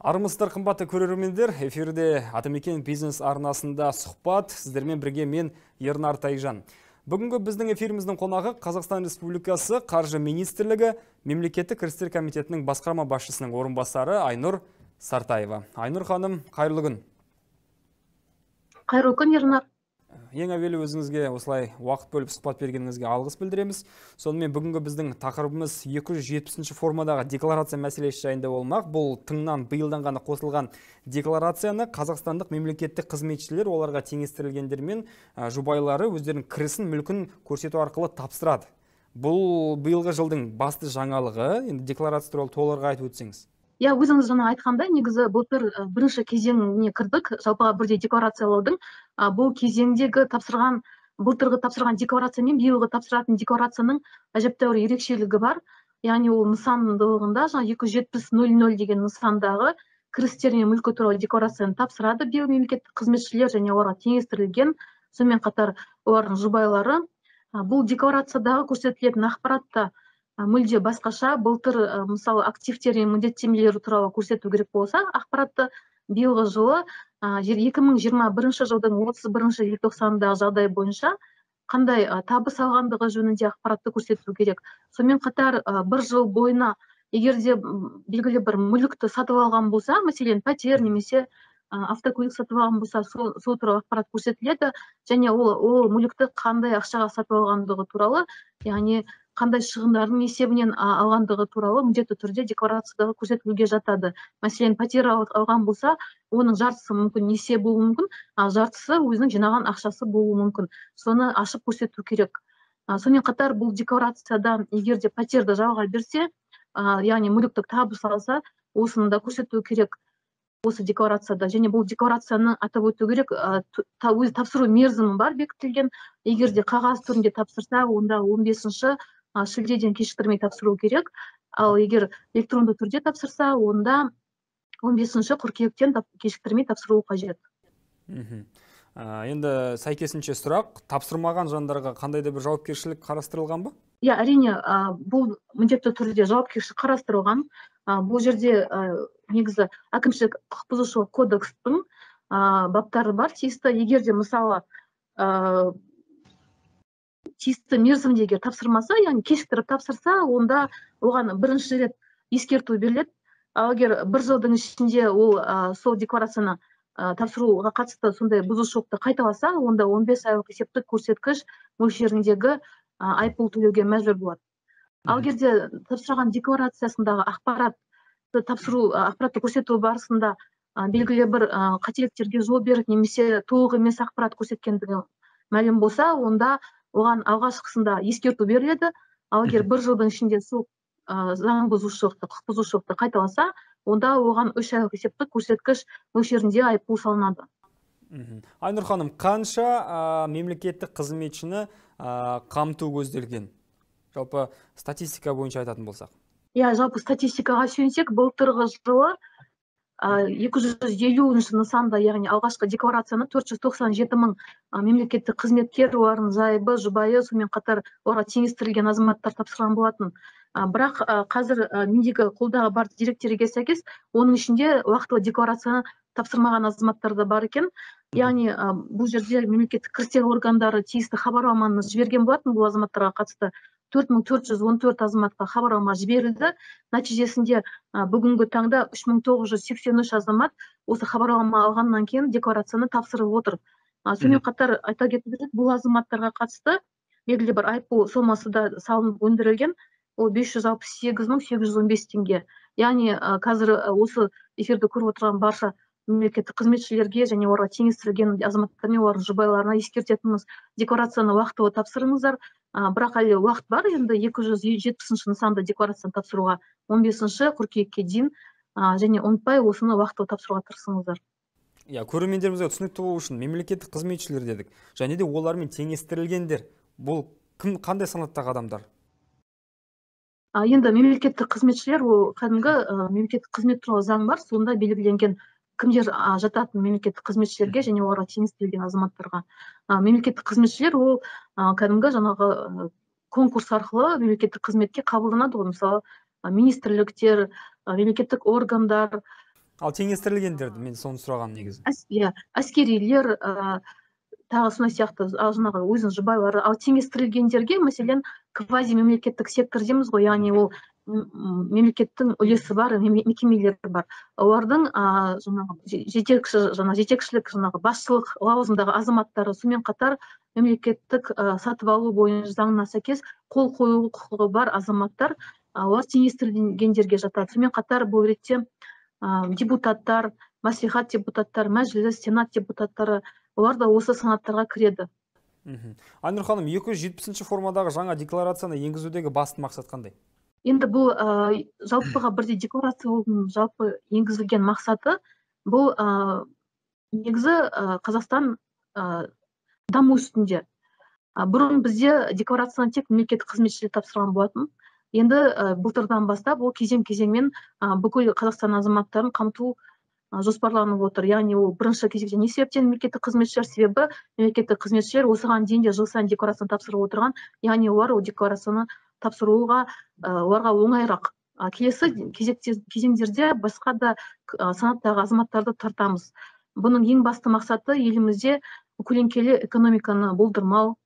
Армысыздар, қымбатты көрермендер, эфирде Атамекен бизнес арнасында сұхбат, сіздермен бірге мен Ернар Тайжан. Бүгінгі біздің эфиріміздің қонағы Қазақстан Республикасы Қаржы Министрлігі Мемлекеттік кірістер комитетінің басқарма басшысының орынбасары Айнұр Сартаева. Айнұр ханым, қайырлы күн. Қайырлы күн, Ернар. Ең әуелі өзіңізге осылай уақыт бөліп сұхбат бергеніңізге алғыс білдіреміз. Сонымен бүгінгі біздің тақырыбымыз 270 формадағы декларация мәселесі жайында болмақ. Бұл тыңнан биылдан ғана қосылған декларацияны қазақстандық мемлекеттік қызметшілер, оларға теңестірілгендер мен жұбайлары өздерінің кірісін, мүлкін көрсету арқылы тапсырады. Бұл биылғы жылдың басты жаңалығы. Енді декларация туралы толығырақ айтып өтсеңіз. Иә, өзіңіз жаңа айтқандай, негізі былтыр бірінші кезеңіне кірдік, жалпыға бірдей декларациялаудың. Бұл кезеңдегі тапсырған, былтырғы тапсырған декларация мен биылғы тапсыратын декларацияның әжептәуір ерекшелігі бар. Яғни ол нысандылығында жаңа 270.00 деген нысандағы кірістер мен мүлкі туралы декларацияны тапсырады биыл мемлекеттік қызметшілер және оларға теңестірілген, сонымен қатар олардың жұбайлары. Бұл декларациядағы көрсетілетін ақпаратта мүлде басқаша. Былтыр мысалы активтер мен міндеттемелер туралы көрсету керек болса, ақпаратты биылғы жылы 2021 жылдың 31 желтоқсанындағы жағдай бойынша қандай табыс алғандығы жөнінде ақпаратты көрсету керек. Сонымен қатар бір жыл бойына егер де белгілі бір мүлікті сатып алған болса, мәселен пәтер немесе автокөлік сатып алған болса, сол туралы ақпарат көрсетіледі және ол мүлікті қандай ақшаға сатып алғандығы туралы, яғни қандай шығындардың есебінен алғандығы туралы міндетті түрде декларациядағы көрсетілуге жатады. Мәселен, пәтер алған болса, оның жартысы мүмкін несие болуы мүмкін, ал жартысы өзінің жинаған ақшасы болуы мүмкін. Соны ашып көрсету керек. Сонымен қатар бұл декларацияда егер де пәтерді жалға берсе, яғни мүліктік табыс алса, осыны да көрсету керек осы декларацияда. Және бұл декларацияны атап өту керек, өз тапсыру мерзімі бар бекітілген. Егер де қағаз түрінде тапсырса, онда 15 шілдеден кешіктірмей тапсыру керек. Ал егер электронды түрде тапсырса, онда 15 қыркүйектен кешіктірмей тапсыру қажет. Енді сәйкесінше сұрақ, тапсырмаған жандарға қандай да бір жауапкершілік қарастырылған ба? Иә, әрине, бұл міндетті түрде жауапкершілік қарастырылған. Бұл жерде негізі әкімшілік құқық бұзушылық кодекстің баптары бар тиісті. Егер де мысалы тиісті мерзімде егер тапсырмаса, яғни кешіктіріп тапсырса, онда оған бірінші рет ескерту беріледі. Ал егер бір жылдың ішінде ол сол декларацияны тапсыруға қатысты сондай бұзушылықты қайталаса, онда 15 айлық есептік көрсеткіш мөлшеріндегі айыппұл төлеуге мәжбүр болады. Ал егер де тапсырған декларациясындағы ақпаратты тапсыру, ақпаратты көрсету барысында белгілі бір қателіктерге жол беріп немесе толық емес ақпарат көрсеткендігі мәлім болса, онда оған алғашқысында ескерту беріледі. Ал егер бір жылдың ішінде сол заң бұзушылықты, құқық бұзушылықты қайталаса, онда оған 3 айлық есептік көрсеткіш мөлшерінде айыппұл салынады. Айнұр ханым, қанша мемлекеттік қызметшіні қамту көзделген? Жалпы статистика бойынша айтатын болсақ. Иә, жалпы статистикаға сүйенсек, былтырғы жылы 250 нысанда, яғни алғашқы декларацияны 497 мың мемлекеттік қызметкер, олардың зайыбы, жұбайы, сонымен қатар оларға теңестірілген азаматтар тапсырған болатын. Бірақ қазір мендегі қолдағы бар деректерге сәйкес, оның ішінде уақытылы декларацияны тапсырмаған азаматтар да бар екен. Яғни бұл жерде мемлекеттік кірістер органдары тиісті хабарламаны жіберген болатын. Бұл азаматтарға қатысты 4414 азаматқа хабарлама жіберілді. Нәтижесінде бүгінгі таңда 3983 азамат осы хабарлама алғаннан кейін декларацияны тапсырып отыр. Сонымен қатар айта кету керек, бұл азаматтарға қатысты белгілі бір айыппұл сомасы да салынып өндірілген. Ол 568 815 теңге. Яғни қазір осы эфирді көріп отырған барша мемлекеттік қызметшілерге және оларға теңестірілген азаматтар мен олардың жұбайларына ескертетініміз, декларацияны уақытылы тапсырыңыздар. Бірақ әлі уақыт бар, енді 270 нысанда декларацияны тапсыруға 15 қыркүйекке дейін, және ұмытпай осыны уақытылы тапсыруға тырысыңыздар. Иә, көрермендерімізге түсінікті болу үшін мемлекеттік қызметшілер дедік, және де олармен теңестірілгендер, бұл кім, қандай санаттағы адамдар? Енді мемлекеттік қызметшілер, ол кәдімгі мемлекеттік қызмет туралы заң бар, сонда белгіленген кімдер жататын мемлекеттік қызметшілерге және оларға теңестірілген азаматтарға. Мемлекеттік қызметшілер ол кәдімгі жаңағы конкурс арқылы мемлекеттік қызметке қабылданады ғой, мысалы министрліктер, мемлекеттік органдар, Ал теңестірілгендерді мен соны сұрағаным негізі. Иә, әскерилер, тағы сондай сияқты, жаңағы өзінің жұбайлары. Ал теңестірілгендерге, мәселен, квазимемлекеттік сектор дейміз ғой, яғни ол мемлекеттің үлесі бар мекемелер бар. Олардың жаңағы жетекші, жаңа жетекшілік, жаңағы басшылық лауазымдағы азаматтары, сонымен қатар мемлекеттік сатып алу бойынша заңына сәйкес қол қою құқығы бар азаматтар, олар теңестірілгендерге жатады. Сонымен қатар бұл ретте депутаттар, мәслихат депутаттары, мәжіліс, сенат депутаттары, олар да осы санаттарға кіреді. Айнұр ханым, 270-ші формадағы жаңа декларацияны енгізудегі басты мақсат қандай? Енді бұл жалпыға бірдей декларациялаудың жалпы енгізілген мақсаты бұл негізі Қазақстан даму үстінде. Бұрын бізде декларацияны тек мемлекеттік қызметшілер тапсырған болатын. Енді былтырдан бастап ол кезең-кезеңмен бүкіл Қазақстан азаматтарын қамту жоспарланып отыр. Яғни ол бірінші кезекте не себептен мемлекеттік қызметшілер? Себебі мемлекеттік қызметшілер осыған дейін де жыл сайын декларацияны тапсырып отырған, яғни олар ол декларацияны тапсыруға оларға оңайырақ. Келесі кезеңдерде басқа да санаттағы азаматтарды тартамыз. Бұның ең басты мақсаты елімізде көлеңкелі экономиканы болдырмау,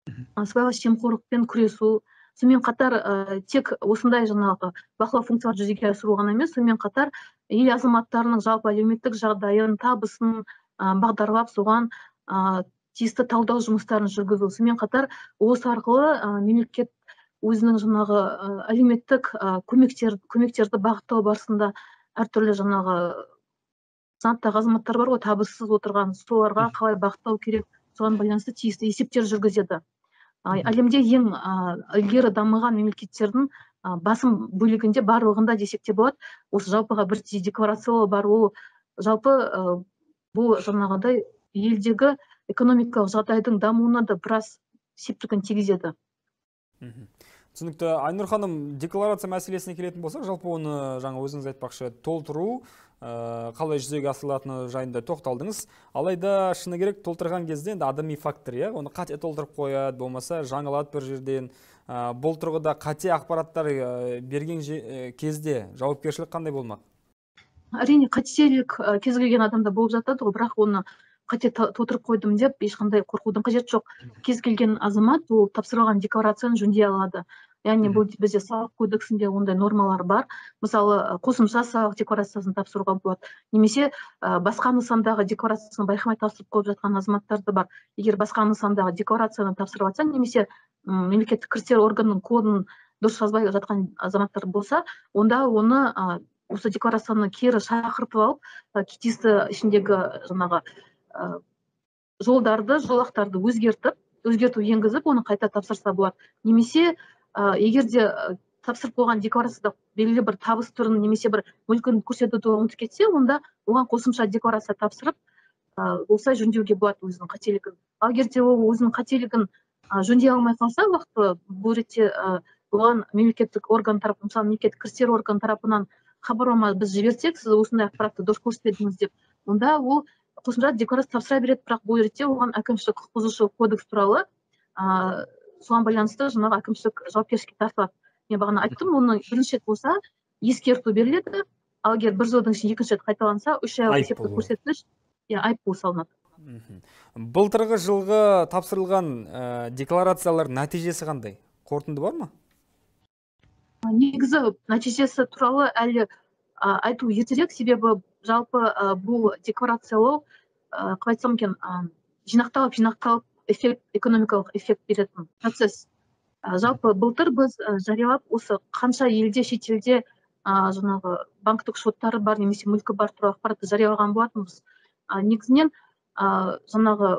сыбайлас жемқорлықпен күресу, сонымен қатар тек осындай жаңағы бақылау функцияларын жүзеге асыру ғана емес, сонымен қатар ел азаматтарының жалпы әлеуметтік жағдайын, табысын бағдарлап, соған тиісті талдау жұмыстарын жүргізу. Сонымен қатар осы арқылы мемлекет өзінің жаңағы әлеуметтік көмектерді бағыттау барысында әртүрлі жаңағы санаттағы азаматтар бар ғой, табыссыз отырған, соларға қалай бағыттау керек, соған байланысты тиісті есептер жүргізеді. Әлемде ең ілгері дамыған мемлекеттердің басым бөлігінде, барлығында десек те болады, осы жалпыға бірдей декларациялау бар. Ол жалпы бұл жаңағыдай елдегі экономикалық жағдайдың дамуына да біраз септігін тигізеді. Түсінікті. Айнұр ханым, декларация мәселесіне келетін болсақ, жалпы оны жаңа өзіңіз айтпақшы, толтыру қалай жүзеге асырылатыны жайында тоқталдыңыз. Алайда шыны керек, толтырған кезде енді адами фактор, иә, оны қате толтырып қояды, болмаса жаңылады бір жерден. Бұл тұрғыда қате ақпараттар берген кезде жауапкершілік қандай болмақ? Әрине, қателік кез келген адамда болып жатады ғой, бірақ оны қате толтырып қойдым деп ешқандай қорқудың қажеті жоқ. Кез келген азамат ол тапсырылған декларацияны жөндей алады. Яғни бұл бізде салық кодексінде ондай нормалар бар. Мысалы, қосымша салық декларациясын тапсыруға болады. Немесе басқа нысандағы декларациясын байқамай тапсырып қойып жатқан азаматтар да бар. Егер басқа нысандағы декларацияны тапсырып жатса, немесе мемлекеттік кірістер органының кодын дұрыс жазбай жатқан азаматтар болса, онда оны осы декларацияны кері шақыртып алып, тиісті ішіндегі жаңағы жолдарды, жолақтарды өзгерту енгізіп, оны қайта тапсырса болады. Немесе егер де тапсырып қойған декларацияда белгілі бір табыс түрін немесе бір мүлкін көрсетуді ұмытып кетсе, онда оған қосымша декларация тапсырып, осылай жөндеуге болады өзінің қателігін. Ал егер де ол өзінің қателігін жөндей алмай қалса, уақытылы бұл ретте оған мемлекеттік орган тарапынан, мысалы, мемлекеттік кірістер орган тарапынан хабарлама біз жіберсек, сіз осындай ақпаратты дұрыс көрсетпедіңіз деп, онда ол қосымша декларация тапсыра береді, бірақ бұл ретте оған әкімшілік құқық бұзушылық кодекс туралы соған байланысты жаңағы әкімшілік жауапкершілікке тартылады. Мен бағана айттым, оны бірінші рет болса ескерту беріледі, ал егер бір жылдың ішінде екінші рет қайталанса, 3 айлық есептік көрсеткіш, айыппұл салынады. Былтырғы жылғы тапсырылған декларациялар нәтижесі қандай? Қорытынды бар ма? Негізі нәтижесі туралы әлі айту ертерек, себебі жалпы бұл декларациялау, қалай айтсам екен, жинақталып эффект, экономикалық эффект беретін процесс. Жалпы былтыр біз жариялап, осы қанша елде, шетелде жаңағы банктік шоттары бар немесе мүлкі бар туралы ақпаратты жариялаған болатынбыз. Негізінен жаңағы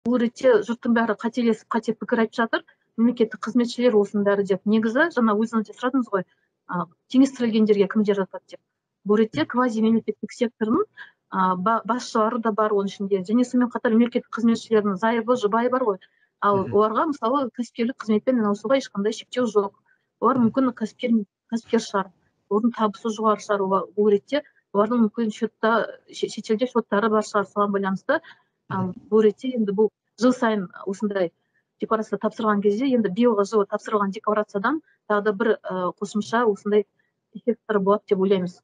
бұл ретте жұрттың бәрі қателесіп, қате пікір айтып жатыр, мемлекеттік қызметшілер осының бәрі деп. Негізі жаңа өзіңіз де сұрадыңыз ғой, теңестірілгендерге кімдер жатады деп. Бұл ретте квазимемлекеттік сектордың басшылары да бар оның ішінде, және сонымен қатар мемлекеттік қызметшілердің зайыбы, жұбайы бар ғой. Ал оларға мысалы кәсіпкерлік қызметпен айналысуға ешқандай шектеу жоқ. Олар мүмкін кәсіпкер шығар, олардың табысы жоғары шығар, бұл ретте олардың мүмкін шетелде шоттары бар шығар, соған байланысты. Бұл ретте енді бұл жыл сайын осындай декларация тапсырған кезде, енді биылғы жылы тапсырылған декларациядан тағы да бір қосымша осындай эффекттер болады деп ойлаймыз.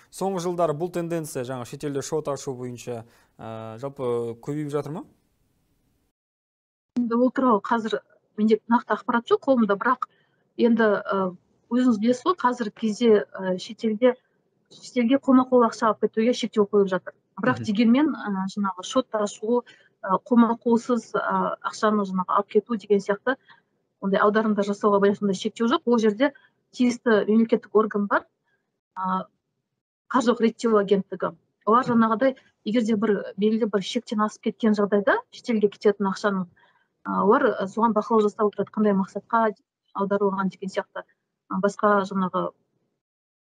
Соңғы жылдары бұл тенденция жаңа шетелде шот ашу бойынша жалпы көбейіп жатыр ма? Енді ол туралы қазір менде нақты ақпарат жоқ қолымда, бірақ енді өзіңіз білесіз ғой, қазіргі кезде шетелге қолма-қол ақша алып кетуге шектеу қойып жатыр. Бірақ дегенмен жаңағы шот ашу, қолма-қолсыз ақшаны жаңағы алып кету деген сияқты ондай аударымдар жасауға байланысты шектеу жоқ. Ол жерде тиісті мемлекеттік орган бар, қаржылық реттеу агенттігі. Олар жаңағыдай егер де бір белгілі бір шектен асып кеткен жағдайда шетелге кететін ақшаның, олар соған бақылау жасап отырады, қандай мақсатқа аударылған деген сияқты. Басқа жаңағы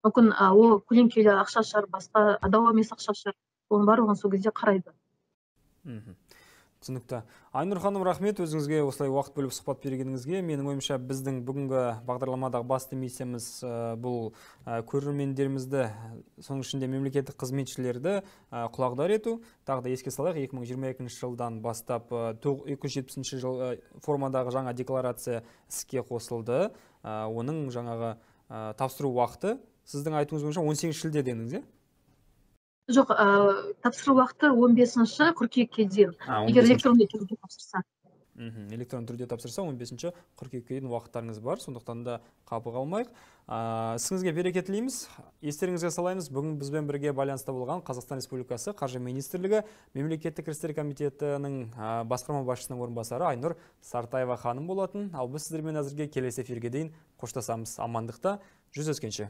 мүмкін ол көлеңкелі ақша шығар, басқа адал емес ақша шығар, оның барлығын сол кезде қарайды. Түсінікті. Айнұр ханым, рахмет өзіңізге осылай уақыт бөліп сұхбат бергеніңізге. Менің ойымша, біздің бүгінгі бағдарламадағы басты миссиямыз бұл көрермендерімізді, соның ішінде мемлекеттік қызметшілерді құлағдар ету. Тағы да еске салайық, 2022 жылдан бастап 270 жыл формадағы жаңа декларация іске қосылды. Оның жаңағы тапсыру уақыты сіздің айтуыңыз бойынша 18 шілде дедіңіз, е? Жоқ, тапсыру уақыты 15 қыркүйекке дейін. Егер электронды түрде тапсырса. Электронды түрде тапсырса 15 қыркүйекке дейін уақыттарыңыз бар, сондықтан да қапы қалмайық. Ісіңізге береке тілейміз. Естеріңізге салаймыз, бүгін бізбен бірге байланыста болған Қазақстан Республикасы Қаржы Министрлігі Мемлекеттік кірістер комитетінің басқарма басшысының орынбасары Айнұр Сартаева ханым болатын. Ал біз сіздермен әзірге келесі эфирге дейін қоштасамыз. Амандықта жүздескенше.